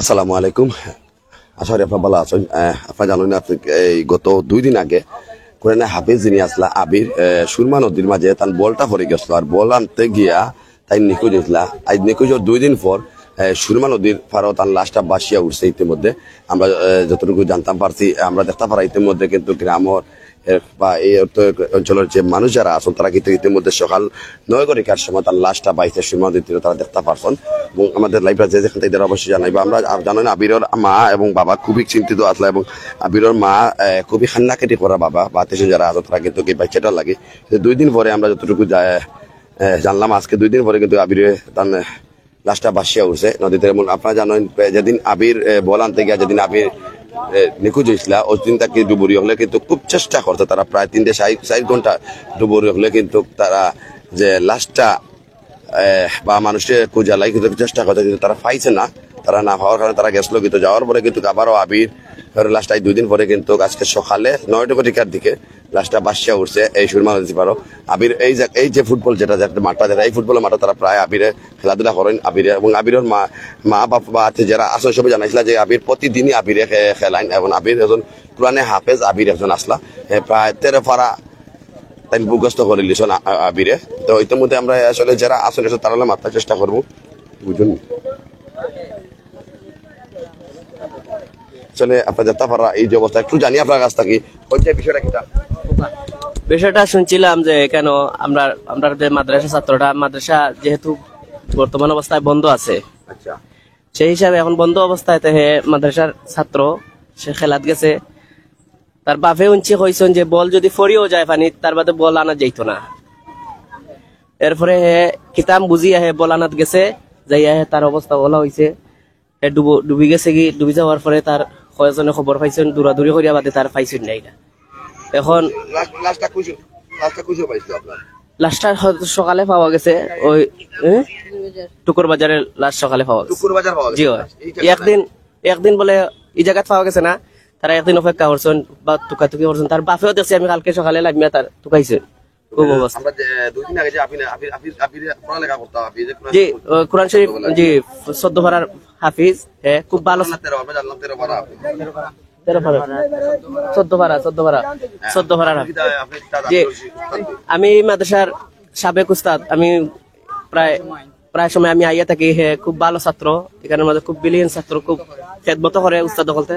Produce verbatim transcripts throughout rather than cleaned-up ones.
আসসালামু আলাইকুম। আশা করি আপনারা ভালা আছইন। আহ, আপনারা জানইন না, আপনি এই গত দুই দিন আগে কোরআনে হাফিজ যিনি আছলা আবির, আহ, সুরমা নদীর মাঝে তান বলটা পড়ি গেছলো, আর বল আনতে গিয়া তাইন নিখোঁজ অইছলা। আইজ নিখোঁজর দুই দিন পর, আহ, সুরমা নদীর পারো তান লাশটা ভাসিয়া উঠছে। ইতিমধ্যে আমরা, আহ, যতটুকু জানতাম পারছি, আমরা দেখতা পারা ইতিমধ্যে কিন্তু গ্রামর, আহ, বা এই অঞ্চলর যে মানুষ যারা আছইন তারা কিন্তু ইতিমধ্যে সকাল নয় ঘটিকার সময় তান লাশটা পাইছে সুরমা নদীর তীরে, তারা দেখতা পারছইন। এবং আমাদের live-টা যে যেখান থাকি দেখরা অবশ্যই জানাইবা। আমরা, আপ-, জানইন আবিরর মা এবং বাবা খুবই চিন্তিত আছলা এবং আবিরর মা, আহ, খুবই কান্নাকাটি করা বাবা বা আত্মীয় স্বজন যারা আছইন তারা কিন্তু এই বাচ্চাটার লাগি। যে দুই দিন পরে আমরা যতটুকু জা-, আহ, জানলাম আজকে দুই দিন পরে কিন্তু আবিরে তান লাশটা ভাসিয়া উঠছে নদীতে। এবং আপনারা জানইন, আহ, যেদিন আবির, আহ, বল আনতে গিয়া যেদিন আবির, আহ, নিখোঁজ অইছলা, ওই দিন তাকে ডুবুরি অকলে কিন্তু খুব চেষ্টা করছে, তারা প্রায় তিন থেকে চার, চার ঘন্টা ডুবুরি অকলে কিন্তু তারা যে লাশটা, আহ, বা মানুষরে খুঁজার লাগি কিন্তু চেষ্টা করছে, কিন্তু তারা পাইছে না। তারা না পাওয়ার কারণে তারা গেছলো, কিন্তু যাওয়ার পরে কিন্তু আবারও আবির লাশটা এই দুই দিন পরে কিন্তু আজকে সকালে নয়টা ঘটিকার দিকে লাশটা ভাসিয়া উঠছে এই সুরমা নদীর পারো। আবির এই যে, এই যে ফুটবল যেটা, যেটা মাঠটা যেটা, এই ফুটবলের মাঠে তারা প্রায় আবিরে খেলাধুলা করইন আবিরে, এবং আবিরর মা, মা বাপ বা আত্মীয় যারা আছইন সবে জানাইছলা যে আবির প্রতিদিনই আবিরে খে-, খেলাইন, এবং আবির একজন কোরআনে হাফেজ আবির একজন আছলা, এ, প্রায় তেরো পারা তাইন মুখস্থ করিলিছইন আ-, আ-, আবিরে। তো ইতিমধ্যে আমরা আসলে যারা আছইন তারার লগে মাতার চেষ্টা করমু, বুঝছইন? আসলে আপনারা দেখতা পাররা এই যে অবস্থা, একটু জানি আপনার কাছ থাকি, ওই যে বিষয়টা কিতা? বিষয়টা শুনছিলাম যে কেন আমরা, আমরা যে মাদ্রাসা ছাত্রটা, মাদ্রাসা যেহেতু বর্তমান অবস্থায় বন্ধ আছে, আচ্ছা। সেই হিসাবে এখন বন্ধ অবস্থায় তে হে মাদ্রাসার ছাত্র, সে খেলাত গেছে, তার বাপে উনছি কইছইন যে বল যদি ফড়িও যায় পানিত, তার বাদে বল আনা যাইতো না। এরপরে হে কিতাম বুঝিয়া হে বল আনাত গেছে, যাইয়া হে তার অবস্থা অলা অইছে। হে ডুবো-, ডুবি গেছে কি, ডুবি যাওয়ার পরে তার কয়েকজনে খবর পাইছইন, দৌড়াদৌড়ি করিয়া বাদে তার পাইছইন না এটা। এখন লাশ-, লাশটা কই স-, লাশটা কই সময় পাইছিল আপনার? লাশটা হয়তো সকালে পাওয়া গেছে, ওই, এ? টুকুর বাজারের লাশ সকালে পাওয়া গেছে। টুকুর বাজার পাওয়া গেছে? জি, হয়। এই জায়গাটা একদিন, একদিন বলে এই জায়গাত পাওয়া গেছে না, তারা একদিন অপেক্ষা করছইন বা তুকাতুকি করছইন। তার বাপেও দেখছি আমি কালকে সকালে লামিয়া তার তুকাইছে। খুব অবস্থা। আমরা যে দুই দিন আগে যে আপনি, আপনি, আপনি, আপনি পড়ালেখা করতাম, আপনি যে কোরআন জি, শরীফ ও, কোরআন শরীফ, জি, চোদ্দ পারার হাফিজ, হ্যাঁ, খুব ভালো। তেরো, আমরা জানলাম তেরো পারা। তেরো পারা। চোদ্দ পারা, চোদ্দ পারা। হ্যাঁ, চোদ্দ পারার আপনি হাফিজ। কিতা, আপনি কিতা জি, জানতে পারছি? আমি এই মাদ্রাসার সাবেক উস্তাদ, আমি প্রায়, প্রায় সময় আমি আইয়া থাকি। হে খুব ভালো ছাত্র, এখানের মধ্যে খুব brilliant ছাত্র, খুব খেদমত করে উস্তাদ অকলতে,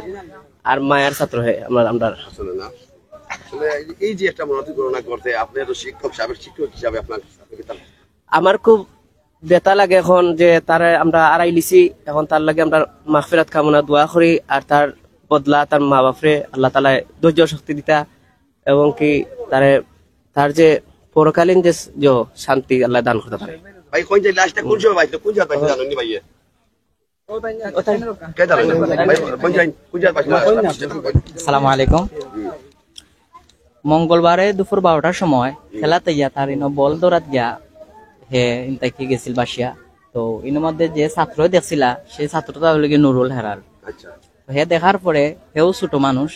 আর মায়ার ছাত্র হে আমার, আমরার। আসলে না, আসলে এই যে একটা মনাতি গণনা করতে, আপনি তো শিক্ষক, সাবেক শিক্ষক হিসাবে আপনার আমার খুব ব্যথা লাগে এখন যে তারে আমরা আড়াই লিছি, এখন তার লাগি আমরা মাগফিরাত কামনা দোয়া করি, আর তার বদলা তার মা বাপরে আল্লাহ তাআলায় ধৈর্য শক্তি দিতা, এবং কি তারে, তার যে পরকালীন যে স-, যে শান্তি আল্লাহ দান করতে পারে। ভাই, কোন যে লাশটা কোন সময় পাইছিল, কোন জায়গায় পাইছিল জানেননি ভাই? কে জানেন? ভাই, কোন জায়গায়, কোন জায়গায় পাইছিল লাশটা? আসসালামু আলাইকুম। মঙ্গলবারে দুপুর বারোটার সময় খেলাত আইয়া তার ইনো বল ধরাত গিয়া হে ইনতাকি গেছিল বাসিয়া। তো ইনোর মধ্যে যে ছাত্র দেখছিলা, সেই ছাত্রটা হইল গিয়ে নুরুল হেরার। আচ্ছা। তো হে দেখার পরে, হেও ছোট মানুষ,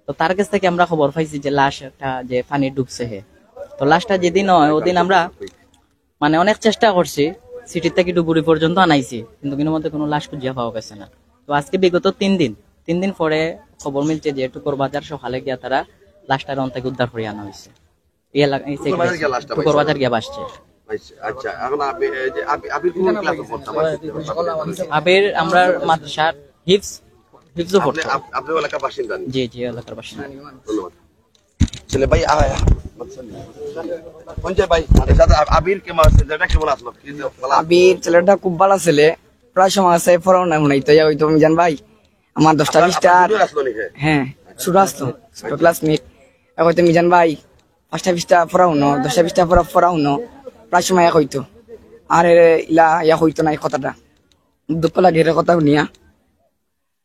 তো তার কাছ থেকে আমরা খবর পাইছি যে লাশ একটা যে পানি ডুবছে হে। তো লাশটা যেদিন হয়, ওদিন আমরা মানে অনেক চেষ্টা করছি, সিটির থেকে ডুবুরি পর্যন্ত আনাইছি, কিন্তু ইনোর মধ্যে কোনো লাশ খুঁজিয়া পাওয়া গেছে না। তো আজকে বিগত তিন দিন, তিন দিন পরে খবর মিলছে যে টুকুর বাজার সকালে গিয়া তারা লাশটা রন থেকে উদ্ধার করে আনা হয়েছে। এই এলাকা, এই টুকুর বাজার গিয়া লাশটা টুকুর পাইছে? বাজার গিয়া বাসছে। আচ্ছা, আচ্ছা, এখন আপনি, এই যে, আপনি, আপনি কোন ক্লাসে পড়তাম? আবির আমরা মাদ্রাসার হিফজ, হিফজও আপনি, পড়তো। আপ-, আপনি এলাকার বাসিন্দা নি? জি, জি, এলাকার বাসিন্দা। ধন্যবাদ। চলে ভাই, আ, আ, কোন যে ভাই, মানে, যাতে আ-, আবির কে মারছে, যেটা কেমন আসলো? কি যে, ভালো? আবির ছেলেটা খুব ভালো ছেলে, প্রায় সময় আছে, পড়াও না মনে হইতো, ইয়া হইতো, মিজান ভাই, আমার দশটা আপনার, বিশটা আপনার আর, জুনিয়র আসলো নাকি? হ্যাঁ, ছোট আসতো, ছোট ক্লাসমেট, এক হইতো মিজান ভাই, পাঁচটা বিশটা পড়াও না, দশটা বিশটা পড়া, পড়াও না, প্রায় সময় এক হইতো। আর এ ইলা ইয়া হইতো না এই কথাটা। দুঃখ লাগে এর কথা শুনিয়া।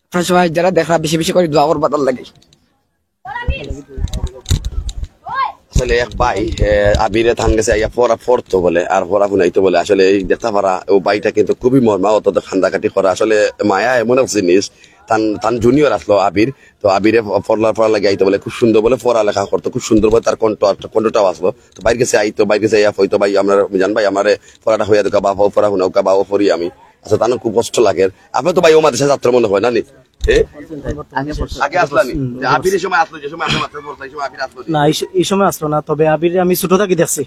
আপনারা সবাই যারা দেখরা বেশি বেশি করে দোয়া করবা তার লাগি। আসলে এক ভাই, এ, আবিরে তান গেছে আইয়া পড়া পড়তো বলে, আর পড়া হুনাইতো বলে। আসলে এই দেখতা পারা, ও ভাইটা কিন্তু খুবই মর্মাহত, তো কান্দাকাটি করা। আসলে মায়া এমন এক জিনিস, তান, তান জুনিয়র আসলো আবির, তো আবিরে পড়ার পড়া লাগে আইতো বলে, খুব সুন্দর বলে পড়ালেখা করতো, খুব সুন্দর বলে তার কণ্ঠ, কণ্ঠটাও আসলো। তো ভাইর গেছে আইতো, ভাইর গেছে আইয়া কইতো, "ভাই, আমরা, মিজান ভাই, আমারে পড়াটা হইয়া দেখা, বা পড়া হুনাও কা, বা পড়ি আমি।" আচ্ছা, তানও খুব কষ্ট লাগে। আপনি তো ভাই ও মাদ্রাসা ছাত্র মনে হয় না নি? এ? আগে আসলা নি? যে আবির এই সময় আসলো, যে সময় আপনি মাদ্রাসা পড়তা, এই সময় আবির আসলো নি? না, এই স-, এই সময় আসলো না, তবে আবির আমি ছোট থাকি দেখছি।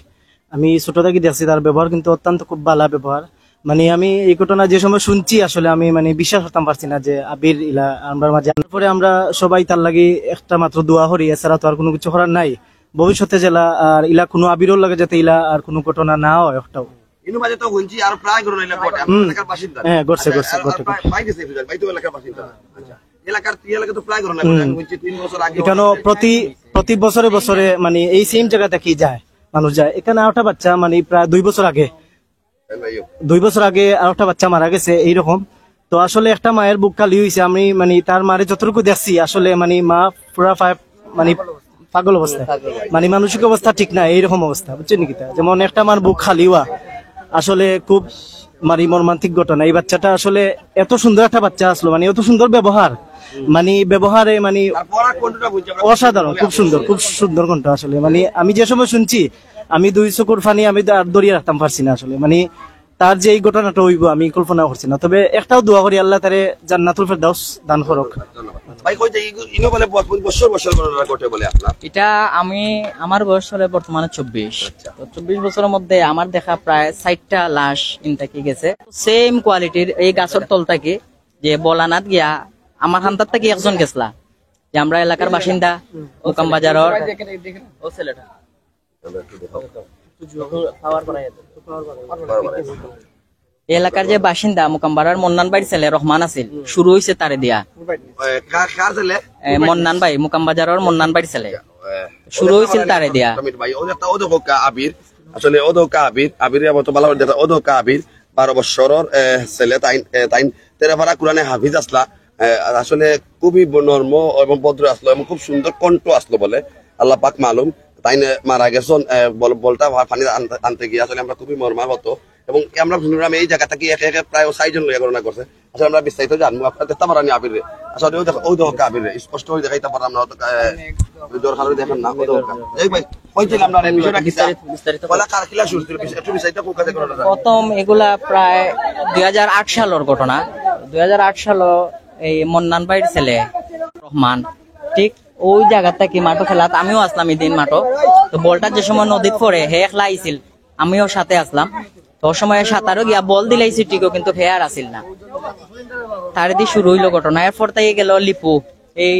আমি ছোট থাকি দেখছি, তার ব্যবহার কিন্তু অত্যন্ত খুব ভালা ব্যবহার। মানে, আমি এই ঘটনা যে সময় শুনছি, আসলে আমি, মানে, বিশ্বাস করতাম পারছি না যে আবির ইলা আমরার মাঝে। তারপরে আমরা সবাই তার লাগি একটা মাত্র দোয়া করি, এছাড়া তো আর কোনো কিছু করার নাই। ভবিষ্যতে জেলা আর ইলা কোনো আবিরর লগে যাতে ইলা আর কোনো ঘটনা না হয় একটাও। ইনু মাঝে তো হুনছি আরো প্রায় ঘটনা ইলা ঘটে। আপনার হুম। এলাকার বাসিন্দা? হ্যাঁ, ঘটছে, আচ্ছা, ঘটছে, আর, ঘটে, আর ঘটে। ভাই গেছে, ভাই তো এলাকার বাসিন্দা। আচ্ছা। এলাকার, এই এলাকায় তো প্রায় ঘটনা ঘটে। হুম। আমি হুনছি তিন বছর আগে এখানো প্রতি, প্রতি বছরে বছরে, মানে, এই সেম জায়গা থেকে যায়, মানুষ যায়। এখানে আরেকটা বাচ্চা, মানে, প্রায় দুই বছর আগে, দুই বছর আগে আরেকটা বাচ্চা মারা গেছে এইরকম। তো আসলে একটা মায়ের বুক খালি হইছে। আমি, মানে, তার মারে যতটুকু দেখছি, আসলে, মানে, মা পুরা ফাইভ, মানে, পাগল অবস্থা, মানে, মানসিক অবস্থা ঠিক না, এইরকম অবস্থা, বুঝছেন নি কিতা? যেমন একটা মার বুক খালি হওয়া, আসলে খুব, মানে, মর্মান্তিক ঘটনা। এই বাচ্চাটা আসলে এত সুন্দর একটা বাচ্চা আসলো, মানে, এত সুন্দর ব্যবহার, মানে, ব্যবহারে, মানে, আর পড়ার কণ্ঠটা বুঝছি আমরা। অসাধারণ, খুব সুন্দর, খুব সুন্দর কণ্ঠ আসলে। মানে, আমি যে সময় শুনছি, আমি দুই চকুর পানি আমি আর ধরিয়া রাখতাম পারছি না আসলে। মানে, তার যে এই ঘটনাটা হইব, আমি কল্পনা করছি না। তবে একটাও দোয়া করি, আল্লাহ তারে জান্নাতুল ফেরদাউস দান করুক। ভাই, কইতে ই-, ইনো বলে ব-, বছর বছর ঘটনা ঘটে বলে আপনার? এটা আমি, আমার বয়স হলে বর্তমানে চব্বিশ। আচ্ছা। তো চব্বিশ বছরের মধ্যে আমার দেখা প্রায় ষাটটা লাশ ইনতাকি গেছে। সেম কোয়ালিটির এই গাছর তল থাকি যে বলানাত গিয়া আমার হান্তার থাকি একজন গেছলা, যে আমরা এলাকার বাসিন্দা, মোকাম বাজারর। ও ছেলেটা। এই এলাকার যে বাসিন্দা, মোকামপাড়ার মন্নান ভাইর ছেলে রহমান আছিল, শুরু হইছে তারে দিয়া। এ, কার, কার ছেলে? এ, মন্নান ভাই, মোকাম বাজারর মন্নান ভাইর ছেলে। এ, শুরু হইছিল তারে দিয়া। ভাই, ও দেখো, ও দেখো কা আবির। আসলে ও দেখো কা আবির, আবির এবার তো ভালো দেখা, ও দেখো কা আবির, বারো বছরর, এ, ছেলে, তাইন, এ, তাইন তেরাপাড়া কোরআনে হাফিজ আসলা। এ, আর আসলে খুবই ব-, নরম এবং ভদ্র আসলো এবং খুব সুন্দর কণ্ঠ আসলো বলে, আল্লাহ পাক মালুম। তাইন মারা গেছন, এ, বল-, বলটা পা-, পানি আনতে, আনতে গিয়া আসলে আমরা খুবই মর্মাহত। এবং আমরা শুনলাম এই জায়গা থাকি একে একে প্রায় ও চারজন লইয়া ঘটনা করছে। আসলে আমরা বিস্তারিত জানবো, আপনারা দেখতে পারেন আবির রে। আসলে ও দেখো, ও দেখো আবির রে, স্পষ্ট হয়ে দেখাইতে পারলাম না, হয়তো, এ, দরকার হয়ে দেখেন না, ও দেখো। এই ভাই, কইছিলাম না, বিষয়টা কি স্যার? বিস্তারিত, বিস্তারিত। বলা কার কিলা শুরু ছিল, বিশ-, একটু বিস্তারিত খুব কাছে করে দেন। প্রথম এগুলা প্রায় দুই হাজার আট সালের ঘটনা। দুই হাজার আট সালো এই মন্নান ভাইর ছেলে রহমান, ঠিক ওই জায়গা থাকি মাঠো খেলাত আমিও আসলাম এই দিন মাঠো। তো বলটা যে সময় নদীত পড়ে, হে একলা আইছিল, আমিও সাথে আসলাম। তো ওই সময় সাঁতারও গিয়া বল দিলাইছি ঠিকও, কিন্তু হে আর আসিল না। তার দি শুরু হইলো ঘটনা। এরপর তাই গেল লিপু, এই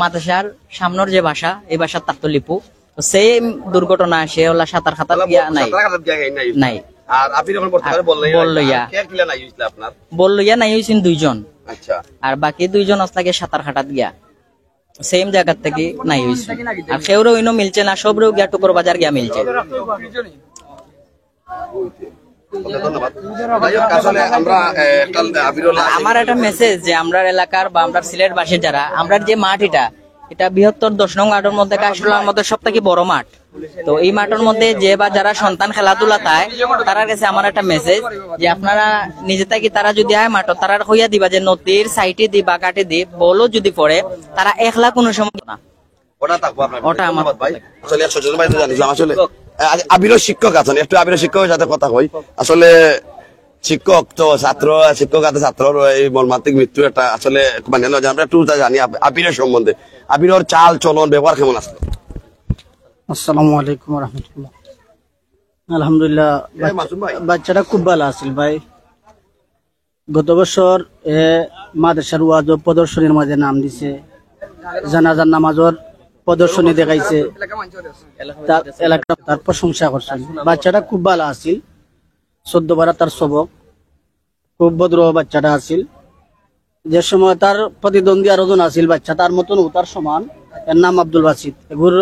মাদ্রাসার সামনের যে বাসা, এই বাসার তার তো লিপু। তো সেম দুর্ঘটনা, সে ওলা সাঁতার খাতার গিয়া নাই। সাঁতার কাটাত গিয়া নাই। নাই। আর আপনি যখন বর্তমানে আর বললেন, বল লইয়া। আর কে কিলা নাই হইছিল আপনার? বল লইয়া নাই হইছেন দুইজন। আচ্ছা। আর বাকি দুইজন আসলাকে সাঁতার কাটাত গিয়া। সেম জায়গার থাকি নাই হইছে। আর কেউরও ইনো মিলছে না, সবরেও গিয়া টুকর বাজার গিয়া মিলছে। ওকে, ধন্যবাদ। যাই হোক, আসলে আমরা, এ, একটা আবিরুল্লাহ আমার একটা মেসেজ যে আমরার এলাকার বা আমরার সিলেটবাসীর যারা, আমরার যে মাঠ এটা, এটা বৃহত্তর দশ নং ওয়ার্ডের মধ্যে, কাশিয়ানীর মধ্যে সব থাকি বড় মাঠ। তো এই মাঠের মধ্যে যে বা যারা সন্তান খেলাধুলা তাই, তারার কাছে আমার একটা মেসেজ যে আপনারা নিজে থাকি তারা যদি আয় মাঠো, তারার কইয়া দিবা যে নদীর সাইডে দি বা ঘাটে দি বলও যদি পড়ে, তারা একলা কোনো সময় না। ওটা থাকবো আপনার ওটা আমার ধন্যবাদ ভাই। আসলে একশো জন ভাই তো জানিলাম আসলে, আ-, আবিরও শিক্ষক আছেন, একটু আবিরও শিক্ষকের সাথে কথা কই। আসলে শিক্ষক তো ছাত্র, শিক্ষক আছে ছাত্রর এই মর্মান্তিক মৃত্যু একটা আসলে একটু মানিয়া লওয়া যায়। আমরা একটু তা জানি আব-, আবিরের সম্বন্ধে, আবিরর চাল চলন ব্যবহার কেমন আছে? আসসালামু আলাইকুম ওয়া রাহমাতুল্লাহ। আলহামদুলিল্লাহ, এ, বাচ্চা-, মাসুম ভাই। বাচ্চাটা খুব ভালো আছিল ভাই। গত বছর এ মাদ্রাসার ওয়াজ ও প্রদর্শনীর মাঝে নাম দিছে, জানাজার নামাজর প্রদর্শনী দেখাইছে। তার এলাকা তার প্রশংসা করছেন। বাচ্চাটা খুব ভালো আছিল, চোদ্দ পারা তার সবক, খুব ভদ্র বাচ্চাটা আছিল। যে সময় তার প্রতিদ্বন্দ্বী আরো জন আছিল বাচ্চা, তার মতন ও তার সমান, এর নাম আব্দুল বাসিত। এগুর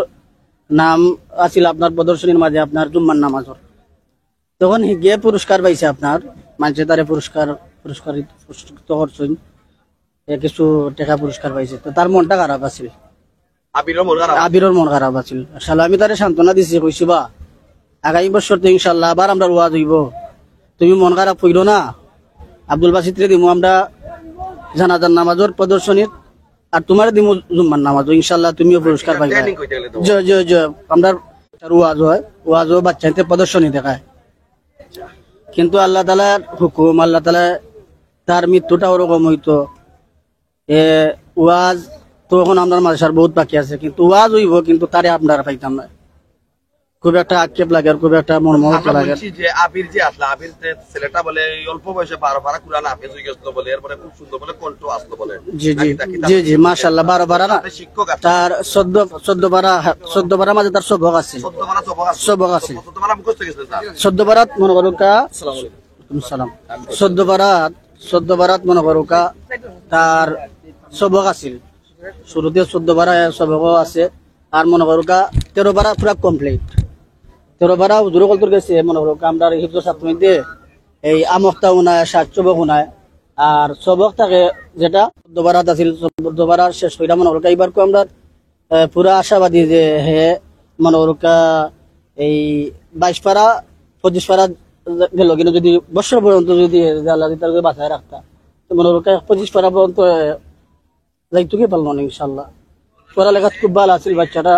নাম আছিল আপনার প্রদর্শনীর মাঝে আপনার জুম্মার নামাজর। তখন হি গিয়ে পুরস্কার পাইছে আপনার, মানষে তারে পুরস্কার, পুরস্কারিত, পুরস্কৃত করছইন। এ কিছু টাকা পুরস্কার পাইছে, তো তার মনটা খারাপ আছিল। আবিরর মন খারাপ। আবিরর মন খারাপ আছিল। আসলে আমি তারে সান্ত্বনা দিছি, কইছি, "বা, আগামী বছর তো ইনশাআল্লাহ আবার আমরার ওয়াজ অইবো, তুমি মন খারাপ কইরো না।" আব্দুল বাসিতরে দিমু আমরা জানাজার নামাজর প্রদর্শনীত, আর তুমারে দিমু জুম্মার নামাজও, ইনশাআল্লাহ তুমিও পুরস্কার পাইবা। Training কইতে গেলে তো। জি, জি, জি। আমরার ওয়াজ অয়, ওয়াজও বাচ্চাইন্তে প্রদর্শনী দেখায়, কিন্তু আল্লাহ তাআলার হুকুম, আল্লাহ তাআলা তার মৃত্যুটা ওরকম অইতো। এ, ওয়াজ তো অখন আমরার মাদ্রাসার বহুত বাকি আছে, কিন্তু ওয়াজ অইবো, কিন্তু তারে আপনারা পাইতাম না। খুব একটা আক্ষেপ লাগে আর খুব একটা মর্মাহত আমরা লাগে। বলছি যে আবির যে আসলে, আবির যে ছেলেটা বলে এই অল্প বয়সে বারো পারা কুরআন হাফেজ হয়ে গেছিল বলে, এরপরে খুব সুন্দর বলে কণ্ঠ আসলো বলে। জি, জি, নাকি তাকে জি, জি, মাশাআল্লাহ, বারো পারা না। তার শিক্ষক আছে। তার চোদ্দ, চোদ্দ পারা, চোদ্দ পারার মাঝে তার সবক আছে। চোদ্দ পারা সবক আছে। সবক আছে। চোদ্দ পারা মুখস্থ গেছে তার। চোদ্দ পারাত মনে করুক্কা, আসসালামু আলাইকুম। ওয়ালাইকুম সালাম। চোদ্দ পারাত, চোদ্দ পারাত মনে করুক্কা, তার সবক আছিল। শুরুতে চোদ্দ পারা সবকও আছে। আর মনে করুক্কা, তেরো পারা পুরা complete। তেরো পারা হুজুর অকলতর গেছে, মনে করুক্কা, আমরার হিফজর ছাত্র মধ্যে এই আমক্তা হুনায়, সাত সবক হুনায়। আর সবক থাকে যেটা চোদ্দ পারাত আছিল, চোদ্দ পারা শেষ কইরা মনে করুক্কা, এবার কো আমরা, আহ, পুরা আশাবাদী যে হে মনে করুক্কা এই বাইশ পারা, পঁচিশ পারা গেল, কিন্তু যদি বছর পর্যন্ত যদি আল্লাহ তাআলা বাঁচায় রাখতা, তো মনে করুক্কা পঁচিশ পারা পর্যন্ত, আহ, যাইতো কি পারলো না ইনশাআল্লাহ। পড়ালেখাত খুব ভালো আছিল বাচ্চাটা।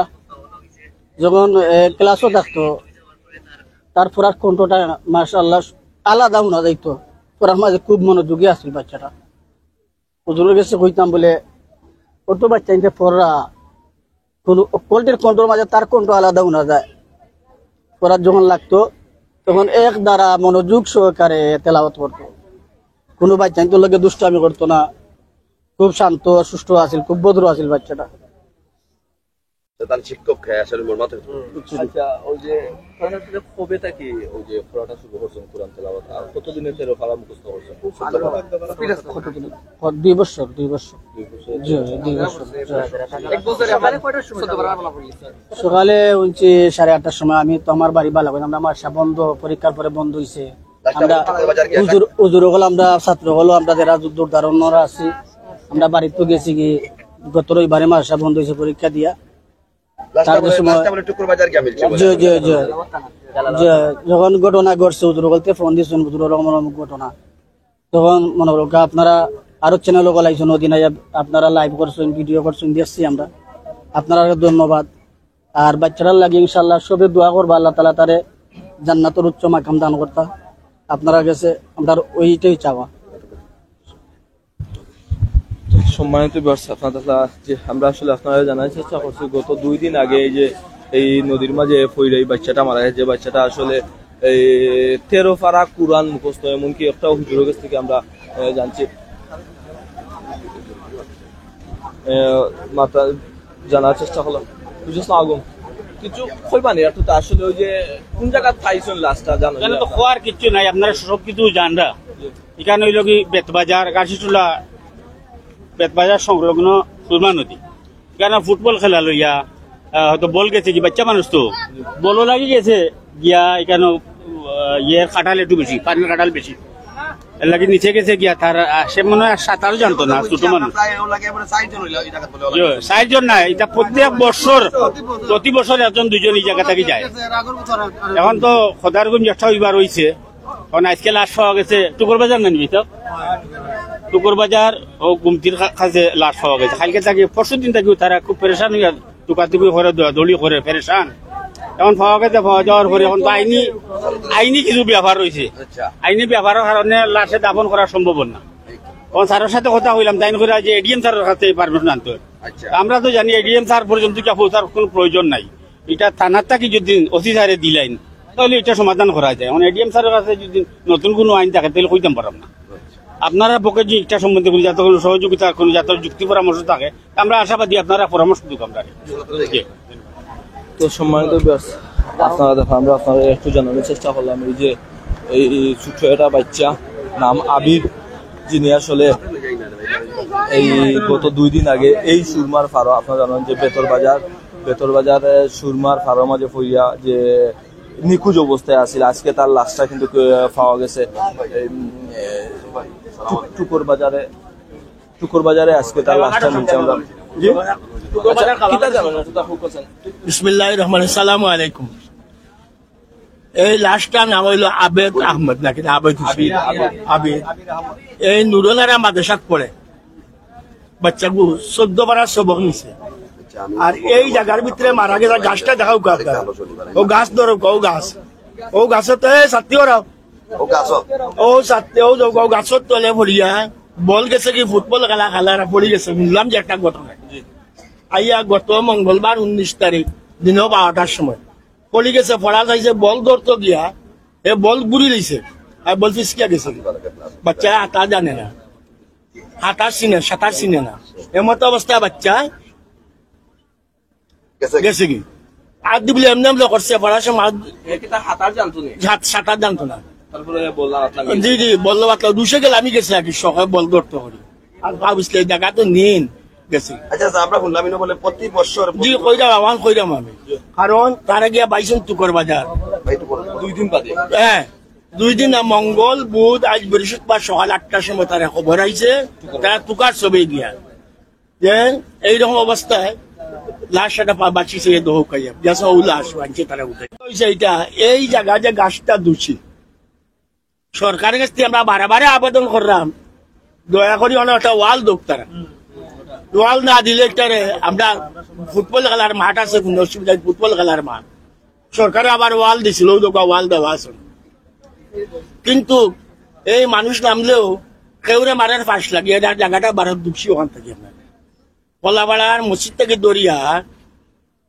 যখন, এ, ক্লাসও থাকতো, তার পড়ার কণ্ঠটা মাশাআল্লাহ আলাদা হুনা যাইতো। পড়ার মাঝে খুব মনোযোগী আছিল বাচ্চাটা। হুজুরর গেছে কইতাম বলে, "অত বাচ্চাইন্তে পড়রা, কোনো কোয়ালিটির কণ্ঠর মাঝে তার কণ্ঠ আলাদা হুনা যায়।" পড়ার যখন লাগতো, তখন এক ধারা মনোযোগ সহকারে তেলাওয়াত করতো। কোনো বাচ্চাইন্তর লগে দুষ্টামি করতো না। খুব শান্ত, সুষ্ঠু আছিল, খুব ভদ্র আছিল বাচ্চাটা। তো তার শিক্ষক, হ্যাঁ, আসলে মর্মাহত। আচ্ছা, ওই যে কোরআন আসলে কবে থাকি ওই যে পড়াটা শুরু করছেন, কোরআন তেলাওয়াত, আর কতদিনে তেরো পারা মুখস্থ করছেন? কতদিন? ক-, দুই বছর, দুই বছর। দুই বছর। জি, জি, দুই বছর। এক বছরে সকালে কয়টার সময় সকালে উঠছি সাড়ে আটটার সময়। আমি তো আমার বাড়ি বালা কই, আমরা মাদ্রাসা বন্ধ, পরীক্ষার পরে বন্ধ হইছে। আমরা হুজুর, হুজুর অকল, আমরা ছাত্র অকল, আমরা যারা দূর দূরান্তর আছি, আমরা বাড়িত গেছি কি গত রবিবারে মাদ্রাসা বন্ধ হইছে পরীক্ষা দিয়া। তার সময় জি, জি, জি। জি, যখন ঘটনা ঘটছে, হুজুর অকলতে ফোন দিছেন, হুজুর, ওরকম ওরকম ঘটনা। তখন মনে করুক্কা আপনারা আরো চ্যানেল অকল আইছেন, ওদিন আইয়া আপনারা লাইভ করছেন, ভিডিও করছেন, দেখছি আমরা। আপনারারে ধন্যবাদ। আর বাচ্চাটার লাগি ইনশাআল্লাহ সবে দোয়া করবা, আল্লাহ তাআলা তারে জান্নাতর উচ্চ মাকাম দান করতা। আপনারার গেছে আমরার ওইটাই চাওয়া। সম্মানিত viewers, আপনারা যে আমরা আসলে আপনারা জানার চেষ্টা করছি, গত দুই দিন আগে এই যে এই নদীর মাঝে পইড়া এই বাচ্চাটা মারা গেছে, যে বাচ্চাটা আসলে এই তেরো পারা কোরআন মুখস্থ, এমনকি একটা হুজুরের কাছ থেকে আমরা, আহ, জানছি, আহ, মাত্রা জানার চেষ্টা করলাম। বুঝছস না আগুন? কিছু কইবানি আর তো আসলে ওই যে কোন জায়গা পাইছেন লাশটা জানো? এখানে তো খোয়ার কিচ্ছু নাই, আপনারা সব কিছু জানরা। এখানে হইল কি বেতবাজার, গাছিটুলা, বেতবাজার সংলগ্ন সুরমা নদী। এখানে ফুটবল খেলা লইয়া, আহ, হয়তো বল গেছে কি, বাচ্চা মানুষ তো, বলও লাগি গেছে, গিয়া এখানে, আহ, ইয়ের কাঁঠাল একটু বেশি, পানির কাঁঠাল বেশি, এর লাগি নিচে গেছে গিয়া তার, আহ, সে মনে হয় সাঁতারও জানতো না, ছোট মানুষ। ইয়ো, চারজন না, এটা প্রত্যেক বছর, প্রতি বছর একজন দুইজন এই জায়গা থাকি যায়। এখন তো খোদার গুম একটা হইবার হইছে, কারণ আজকে লাশ পাওয়া গেছে টুকুর বাজার না নিবি তো? টুকুর বাজার ও গুমতির কা-, কাছে লাশ পাওয়া গেছে। কালকে থাকি, পরশু দিন থাকি তারা খুব পেরেশান হইয়া টুকাটুকি করে, দৌড়াদৌড়ি করে, পেরেশান। এখন পাওয়া গেছে, পাওয়া যাওয়ার পরে এখন তো আইনি, আইনি কিছু ব্যাপার রইছে। আইনি ব্যাপারের কারণে লাশে দাফন করা সম্ভব না। এখন স্যারের সাথে কথা কইলাম, তাইন কইরা যে এডিএম স্যারের কাছে পারমিশন আনতে হয়। আমরা তো জানি এডিএম স্যার পর্যন্ত কি পৌঁছার কোনো প্রয়োজন নাই। এটা থানার থাকি যদি ওসি স্যারে দিলাইন, তাহলে এটা সমাধান করা যায়। এখন এডিএম স্যারের কাছে যদি নতুন কোনো আইন থাকে, তাহলে কইতাম পারলাম না। আপনারা পক্ষে যদি এটা সম্বন্ধে কোনো জাতীয় কোনো সহযোগিতা, কোনো জাতীয় যুক্তি পরামর্শ থাকে, আমরা আশাবাদী আপনারা পরামর্শ দিক আমরা। তো সম্মানিত viewers, আপনারা দেখো, আমরা আপনাদের একটু জানানোর চেষ্টা করলাম, এই যে এই, এই ছোট্ট একটা বাচ্চা, নাম আবির, যিনি আসলে এই গত দুই দিন আগে এই সুরমার পারো, আপনারা জানেন যে বেতর বাজার, বেতর বাজারে সুরমার পারো মাঝে পড়িয়া যে নিখোঁজ অবস্থায় আছিল, আজকে তার লাশটা কিন্তু, আহ, পাওয়া গেছে। এই, উম, এ, টুক-, টুকুর বাজারে, টুকুর বাজারে আজকে তার লাশটা মিলছে। আমরা, জি? আচ্ছা, কিতা জানো না? বিসমিল্লাহির রহমানির, সালামু আলাইকুম। এই লাশটার নাম অইলো আবেদ আহমদ, নাকি না আবেদ হোসেন? আবির। এই নুরুল আরা মাদ্রাসাত পড়ে। বাচ্চাগু চৌদ্দ পারা সবক নিছে। আর এই জাগার ভিতরে মারা গেছে, গাছটা দেখাউক্কা আপনারা। অউ গাছ ধরউক্কা, অউ গাছ। অউ গাছত, এ, ছাত্তি ওরা। অউ গাছত। অউ ছাত্তি, অউ, অউ গাছত তলে পড়িয়া বল গেছে কি ফুটবল খেলা খেলার পড়ি গেছে। হুনলাম যে একটা ঘটনা। আইয়া গত মঙ্গলবার উনিশ তারিখ দিনও বারোটার সময় পড়ি গেছে, পড়া চাইছে, বল ধরতো গিয়া এ বল ঘুরি লইছে, আর বল ফিসকিয়া গেছে। বাচ্চা হাঁটা জানে না, হাঁটা চিনে, সাঁতার চিনে না, এমতো অবস্থায় বাচ্চা গেছে। গেছে কি? আর দিবলে এমনি এমনি করছে, পড়ার সময় আর এ কি তার হাঁটার জানতো নি? হাত-, সাঁতার জানতো না। তারপরে বললাম আপনার জি, জি, বললো বাচ্চা দুষে গেলে আমি গেছি আর কি, সকালে বল ধরতে করি। আর ভাবিসলে জাগা তো নেই, গেছি। আচ্ছা, আচ্ছা, আমরা শুনলাম ইনো বলে প্রতি বছর জি, কইরাম, আমার কইরাম আমি। কারণ তারা গিয়া বাইছইন তুকর বাজার। ভাই, একটু বলুন। দুই দিন বাদে। হ্যাঁ, দুই দিন না, মঙ্গল, বুধ, আজ বৃহস্পতিবার সকাল আটটার সময় তারা খবর আইছে, তারা তুকার সবে গিয়া। যে এইরকম অবস্থায় লাশ একটা পা-, বাঁচিছে, এ দহ খাইয়া। যেসব ও লাশ বাঁচছে তারা উঠে। হইছে এটা, এই জাগা যে গাছটা দুষি, সরকারের কাছ থেকে আমরা বারে বারে আবেদন করলাম, দয়া করি অনো একটা ওয়াল দোক তারা। ওয়াল না দিলে এটারে আমরা ফুটবল খেলার মাঠ আছে, কোনো অসুবিধা নেই, ফুটবল খেলার মাঠ। সরকারে আবার ওয়াল দিছিল, ওই দোকা ওয়াল দেওয়া আছে। কিন্তু এই মানুষ নামলেও কেউরে মারার ফাঁস লাগিয়া, এটা জাগাটা বারো দুষি ওখান থেকে আপনার। কলাপাড়ার মসজিদ থেকে দরিয়া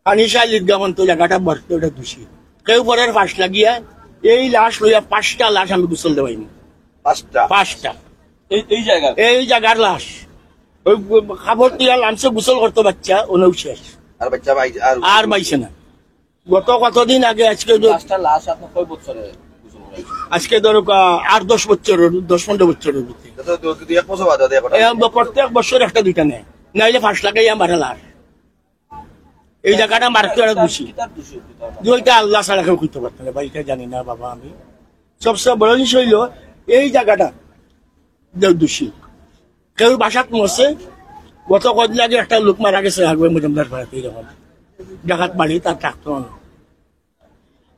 কানিশা লিদ্গা পর্যন্ত জাগাটা বারো ওটা দুষি। কেউ পরের ফাঁস লাগিয়া এই লাশ লইয়া পাঁচটা লাশ আমি গোসল দেওয়াইনি। পাঁচটা? পাঁচটা। এই, এই জায়গা? এই জাগার লাশ। ওই কাপড় দিয়া লামছে গোসল করতো বাচ্চা, ওনেও শেষ। আর বাচ্চা বাই-, আর আর বাইছে না। গত কতদিন আগে আজকে তো পাঁচটা লাশ আপনার কয় বছরে গোসল করাইছে? আজকে ধরো কা-, আট দশ বছর, দশ পনেরো বছরের ভিতরে। এটা তো দু-, দু-, এক বছর বাদে বাদে এখন। এ, প্রত্যেক বছর একটা দুইটা নেয়, নাইলে ফাঁস লাগাইয়া মারে লাশ। এই জাগাটা মারতে অনেক বেশি। কিতার দোষে? কিতার? দুইটা আল্লাহ ছাড়া কেউ করতে পারতো না, ভাই, এটা জানি না বাবা আমি। সবচেয়ে বড় জিনিস হইলো এই জাগাটা যে দোষী। কেউ বাসাত মরছে, গত কদিন আগে একটা লোক মারা গেছে আগবে মজুমদার পাড়াতে, এইরকম ডাকাত বাড়ি, তার ডাক্তার।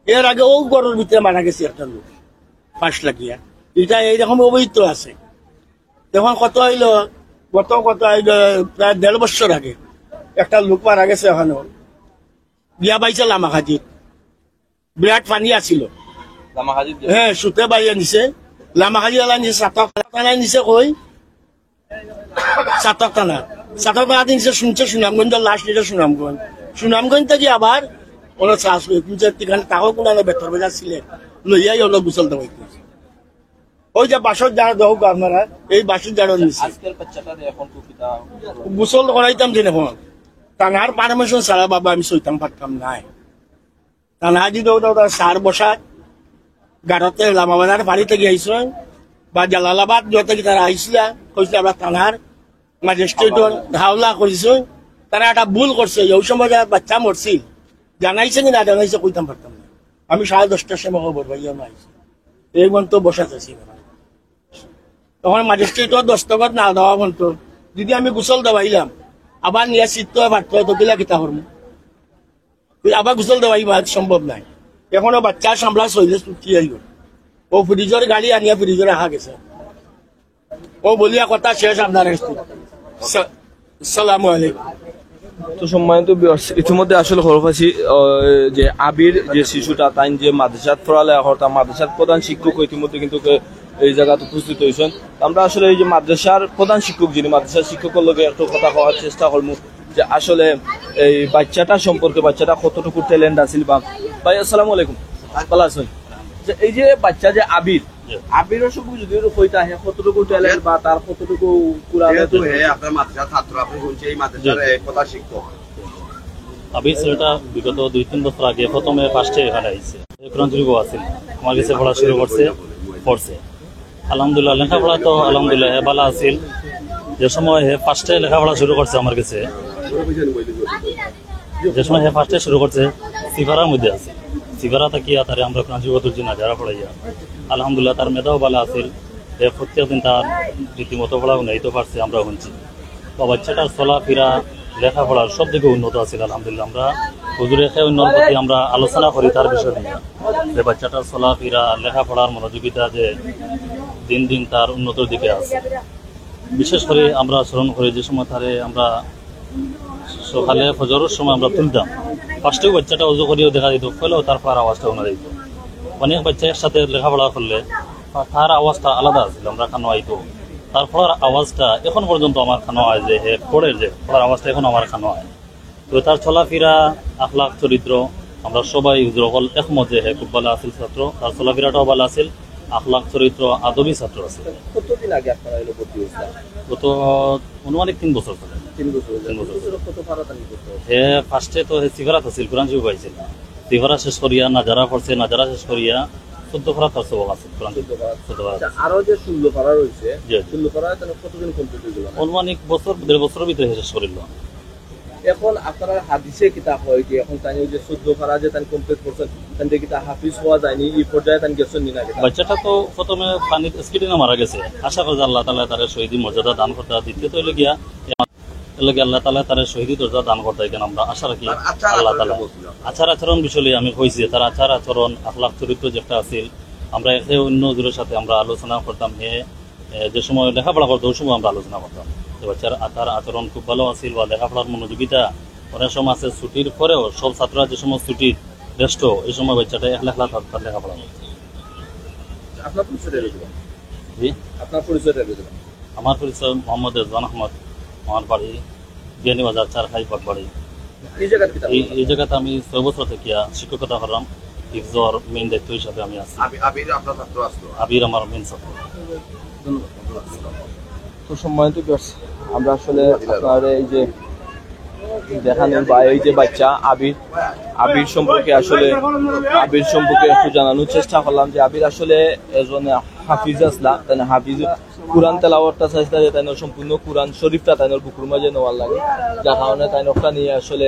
এর আগে ও ঘরের ভিতরে মারা গেছে একটা লোক, ফাঁস লাগিয়া। এটা এইরকম অবৈধ আছে। তখন কত হইলো, গত কত হইলো, প্রায় দেড় বছর আগে একটা লোক মারা গেছে ওখানে, গিয়া পাইছে লামাখাজিত। বিরাট পানি আছিল। লামাখাজিত যে হ্যাঁ, সুতে বাইয়া নিছে, লামাখাজি আলা নিছে, সাতক থানায় নিছে কই, সাতক থানা, সাতক থানা দিন সে শুনছে সুনামগঞ্জ, লাশ নিছে সুনামগঞ্জ। সুনামগঞ্জ থেকে আবার ওরা চাষ করে, কিন্তু ঠিকানা তাও কোনো বেতর বাজার ছিলেন, লইয়াই ওরা গোসল দেওয়াই করছে। ওই যে বাসর যারা দেহ আপনারা, এই বাসর যারা নিছে। আজকের বাচ্চাটা এখন তো কিতা? গোসল করাইতাম যে এখন, থানার পারমিশন ছাড়া বাবা আমি সইতাম পারতাম নাই। থানা যদি ওটা, ওটা সার বসাত, গাড়তে লামাবাজার ফাড়ি থেকে আইসেন, বা জালালাবাদ যত কি তারা আইসলা, কইসলা আমরা থানার ম্যাজিস্ট্রেটর হাওলা করিসেন, তারা একটা ভুল করছে, ওই সময় যারা বাচ্চা মরছিল, জানাইছে কি না জানাইছে কইতাম পারতাম না। আমি সাড়ে দশটার সময় খবর পাইয়া না আইসি, এই পর্যন্ত বসাত আছি। তখন ম্যাজিস্ট্রেটর দস্তখত না দেওয়া পর্যন্ত যদি আমি গোসল দেওয়াইলাম, আবার নিয়ে সিদ্ধ হয়ে পারতো, তো কিলা কিতা করবো? তুই আবার গোসল দেওয়াই বা সম্ভব নাই। এখনো বাচ্চা সামলা শরীরে চুটি আইব। ও ফ্রিজর গাড়ি আনিয়া ফ্রিজে রাখা গেছে। ও বলিয়া কথা শেষ আপনার কাছে। সা-, সালামু আলাইকুম। তো সম্মানিত viewers, ইতিমধ্যে আসলে খবর পাইছি, আহ, যে আবির যে শিশুটা, তাই যে মাদ্রাসাত পড়ালেখা করতা, মাদ্রাসার প্রধান শিক্ষক ইতিমধ্যে কিন্তু কে-, এই জায়গাত উপস্থিত হয়েছেন। আমরা আসলে এই যে মাদ্রাসার প্রধান শিক্ষক, যিনি মাদ্রাসার শিক্ষকের লগে একটু কথা কওয়ার চেষ্টা করবো যে আসলে এই বাচ্চাটা সম্পর্কে, বাচ্চাটা কতটুকু ট্যালেন্ট আছিল বা। ভাই, আসসালামু আলাইকুম, ভালো আছেন? যে এই যে বাচ্চা যে আবির, জি। আবিরের সম্পর্কে যদি একটু কইতা, হে কতটুকু ট্যালেন্ট বা তার কতটুকু কোরআনে যেহেতু হে আপনার মাদ্রাসার ছাত্র, আপনি শুনছি এই মাদ্রাসার জি। এক প্রধান শিক্ষক। আবির ছেলেটা বিগত দুই তিন বছর আগে প্রথমে ফার্স্টে এখানে আইছে। কোরআন শরীফও আছে, আমার কাছে পড়া শুরু করছে, পড়ছে। আলহামদুলিল্লাহ, লেখাপড়া তো আলহামদুলিল্লাহ হে ভালা আছিল। যে সময় হে ফার্স্টে লেখাপড়া শুরু করছে আমার কাছে, যে সময় হে ফার্স্টে শুরু করছে, সিফারার মধ্যে আছে। সিফারা থাকিয়া তারে আমরা কোরআন শরীফ অতর দিন আজারা পড়াইয়া। আলহামদুলিল্লাহ, তার মেধাও ভালা আছিল। হে প্রত্যেক দিন তার রীতিমতো পড়া হুনাইতে পারছে, আমরা শুনছি। বা বাচ্চাটার চলাফেরা, লেখাপড়ার সব দিকে উন্নত আছিল আলহামদুলিল্লাহ। আমরা হুজুরে খেয়ে অন্যর প্রতি আমরা আলোচনা করি তার বিষয় নিয়ে, যে বাচ্চাটার চলাফেরা, লেখাপড়ার মনোযোগিতা যে দিন দিন তার উন্নতির দিকে আছে। বিশেষ করে আমরা স্মরণ করি যে সময় তারে আমরা সকালে ফজরের সময় আমরা তুলতাম, ফার্স্টেও বাচ্চাটা উজু করিয়াও দেখা দিত, ফেলেও তার পড়ার আওয়াজটা শোনা দিত। অনেক বাচ্চা একসাথে লেখাপড়া করলে তার আওয়াজটা আলাদা আছিল, আমরা কানো আইতো। তার পড়ার আওয়াজটা এখন পর্যন্ত আমার কানো হয়, যে হে পড়ের যে পড়ার আওয়াজটা এখন আমার কানো হয়। তো তার চলাফেরা, আখলাক, চরিত্র, আমরা সবাই হুজুর অকল একমত যে হে খুব ভালা আছিল ছাত্র, তার চলাফেরাটাও ভালা আছিল, আখলাক, চরিত্র, আদবি ছাত্র আছিল। কতদিন আগে আপনারা এলো ভর্তি হয়েছিলেন? গত আনুমানিক তিন বছর চলে। তিন বছর হয়ে যায়। তিন বছর। তিন বছর কত পারা তানি করতে হবে? হে ফার্স্টে তো হে সিফারাত আছিল, কোরআন শরীফ পাইছিল। সিফারা শেষ করিয়া নাজারা পড়ছে, নাজারা শেষ করিয়া চোদ্দ পারা তার সবক আছে কোরআন শরীফ। চোদ্দ পারা। চোদ্দ পারা। আচ্ছা, আরো যে ষোলো পারা রয়েছে, জি, জি। ষোলো পারা তাহলে কতদিন কমপ্লিট হয়ে গেল? আনুমানিক বছর, দেড় বছরের ভিতরে হে শেষ করিল। এখন আপনারা হাদিসে কিতা হয় যে এখন তাই ওই যে চোদ্দ পারা যে তাই কমপ্লিট করছেন, তাই কিতা হাফিজ হওয়া যায়নি, এই পর্যায়ে তাই গেছেন নি না কিতা? বাচ্চাটা তো প্রথমে পানির স্কিটিনে মারা গেছে, আশা করি যে আল্লাহ তাআলা তারে শহীদি মর্যাদা দান করতা। দ্বিতীয়ত হইল গিয়া, এর লাগি আল্লাহ তাআলা তারে শহীদি দরজা দান করতা, এখানে আমরা আশা রাখি। তার আচার আল্লাহ আচরণ তাআলা বলছিলাম। আচার আচরণ বিষয়ে আমি কইছি যে তার আচার আচরণ, আখলাক, চরিত্র যেটা আছিল, আমরা একে অন্য হুজুরের সাথে আমরা আলোচনা করতাম, হে এ, যে সময় লেখাপড়া করতো, ওই সময় আমরা আলোচনা করতাম যে বাচ্চার আ-, তার আচরণ খুব ভালো আছিল বা লেখাপড়ার মনোযোগিতা। অনেক সময় আছে ছুটির পরেও সব ছাত্ররা যে সময় ছুটির ব্যস্ত, এই সময় বাচ্চাটা একলা একলা তার, তার লেখাপড়া করছে। আপনার পরিচয়টা একটু দিবেন। জি? আপনার পরিচয়টা একটু দিবেন। আমার পরিচয় মোহাম্মদ রেজওয়ান আহমদ, আমার বাড়ি বিয়ানীবাজার চারখাই বাগবাড়ি। এই জায়গাতে কিতা এই, করলেন? এই জায়গাতে আমি ছয় বছর থাকিয়া শিক্ষকতা করলাম, হিফজর মেইন দায়িত্ব হিসাবে আমি আছি। আবি-, আবির আপনার ছাত্র আসলো? আবির আমার মেইন ছাত্র। ধন্যবাদ। তো সম্মানিত ভিউয়ার্স, আমরা আসলে আপনার এই যে দেখানোর বা এই যে বাচ্চা আবির, আবির সম্পর্কে আসলে, আবির সম্পর্কে একটু জানানোর চেষ্টা করলাম যে আবির আসলে একজন হাফিজ আসলা, তাই না? হাফিজ কোরআন তেলাওয়াতটা চাইছিলা যে তাইনর সম্পূর্ণ কোরআন শরীফটা তাইনর বুকুর মাঝে নেওয়ার লাগি, যার কারণে তাইন ওটা নিয়ে আসলে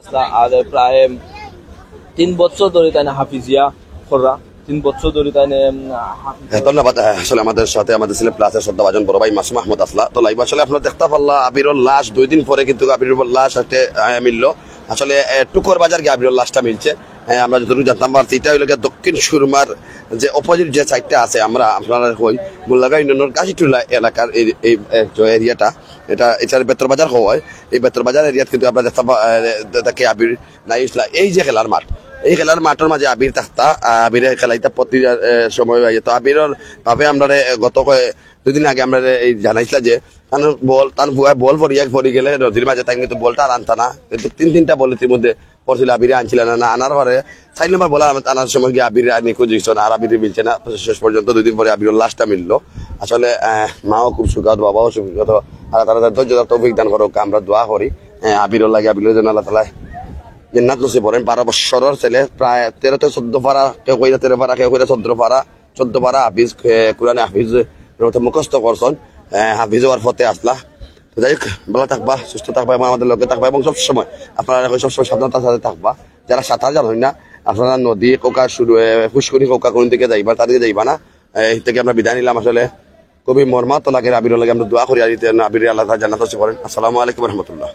আসলা। আর প্রায় তিন বছর ধরে তাই না হাফিজিয়া কররা, তিন বছর ধরে তাই না, উম, হাফিজ। হ্যাঁ, ধন্যবাদ। হ্যাঁ, আসলে আমাদের সাথে আমাদের সিলেট প্লাসের শ্রদ্ধাভাজন বড় ভাই মাসুম আহমদ আসলা। তো লাইভ আসলে আপনারা দেখতে পারলা আবিরর লাশ দুই দিন পরে কিন্তু আবিরর লাশ একটা, আহ, মিললো। আসলে, আহ, টুকর বাজার গিয়া আবিরর লাশটা মিলছে। আহ, আমরা যতটুকু জানতাম পারছি, এটা হইলো গিয়া দক্ষিণ সুরমার যে অপোজিট যে সাইডটা আছে, আমরা আপনারা কই মোল্লাগাঁও ইউনিয়নের গাছিটুলা এলাকার এই, এই, এই যে এরিয়াটা, এটা, এটার বেতর বাজার হয়। এই বেতর বাজার এরিয়াত কিন্তু আমরা দেখতে পা-, আহ, দেখি আবির নাই ইসলা। এই যে খেলার মাঠ, এই খেলার মাঠের মাঝে আবির থাকতা, আহ, আবিরে খেলাইতা প্রতি, আহ, সময়। তো আবিরর ভাবে আমরা গত কয়ে-, দুদিন আগে আমরা এই জানাইছিলা যে তান বল, তান বুয়া বল পড়িয়া পড়ি গেলে নদীর মাঝে তাই কিন্তু বলটা আর আনতা না। কিন্তু তিন তিনটা বল ইতিমধ্যে পড়ছিল, আবিরে আনছিল না, না আনার পরে চার নম্বর বল আন-, আনার সময় গিয়া আবির নিখোঁজ হইছন, আর আবির মিলছে না। শেষ পর্যন্ত দুই দিন পরে আবিরর লাশটা মিললো। আসলে, আহ, মাও খুব শোকাহত, বাবাও শোকাহত। আল্লাহ তাআলা তার ধৈর্য ধরার তৌফিক দান করুক, আমরা দোয়া করি। আহ, আবিরর লাগি, আবিরর জন্য আল্লাহ তাআলা জান্নাত নসিব করেন। বারো বছরের ছেলে, প্রায় তেরো থেকে চোদ্দ পারা, কেউ কইরা তেরো পারা, কেউ কইরা চোদ্দ পারা, চোদ্দ পারা হাফিজ, এ, কোরআনে হাফিজ রতে মুখস্থ করছন, এ, হাফিজ হওয়ার পথে আসলা। তো যাই হোক, ভালো থাকবা, সুস্থ থাকবা এবং আমাদের লগে থাকবা এবং সবসময় আপনারা এখন সবসময় সাবধানতার সাথে থাকবা। যারা সাঁতার জানেন না, আপনারা নদী কোকা শুরু, এ, পুষ্করি কোকা কোন দিকে যাইবা, তার দিকে যাইবা না। এ, এই থেকে আমরা বিদায় নিলাম। আসলে খুবই মর্মাহত লাগে, আবিরর লাগি আমরা দোয়া করি, আর আবির আল্লাহ তাআলা জান্নাত নসিব করেন। আসসালামু আলাইকুম রহমতুল্লাহ।